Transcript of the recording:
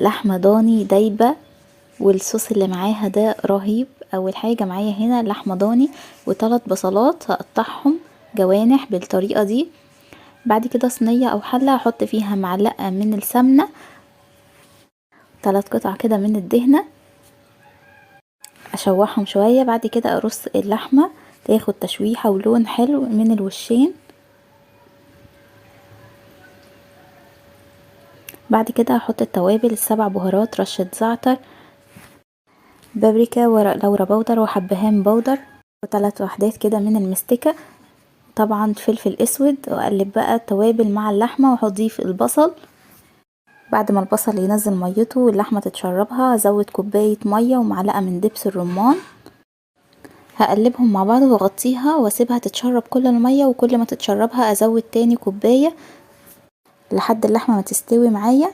لحمة ضاني دايبة والصوص اللي معاها ده رهيب. اول حاجة معايا هنا لحمة ضاني وثلاث بصلات هقطعهم جوانح بالطريقة دي. بعد كده صينية او حلة هحط فيها معلقة من السمنة، 3 قطع كده من الدهنة، اشوحهم شوية. بعد كده ارص اللحمة تاخد تشويحة ولون حلو من الوشين. بعد كده هحط التوابل، ال7 بهارات، رشة زعتر، بابريكا، ورق لورا بودر، وحبهان بودر، وثلاث وحدات كده من المستكة، طبعا فلفل اسود. واقلب بقى التوابل مع اللحمة وهضيف البصل. بعد ما البصل ينزل ميته واللحمة تتشربها هزود كوباية مية ومعلقة من دبس الرمان، هقلبهم مع بعض واغطيها واسيبها تتشرب كل المية، وكل ما تتشربها ازود تاني كوباية لحد اللحمة ما تستوي معايا.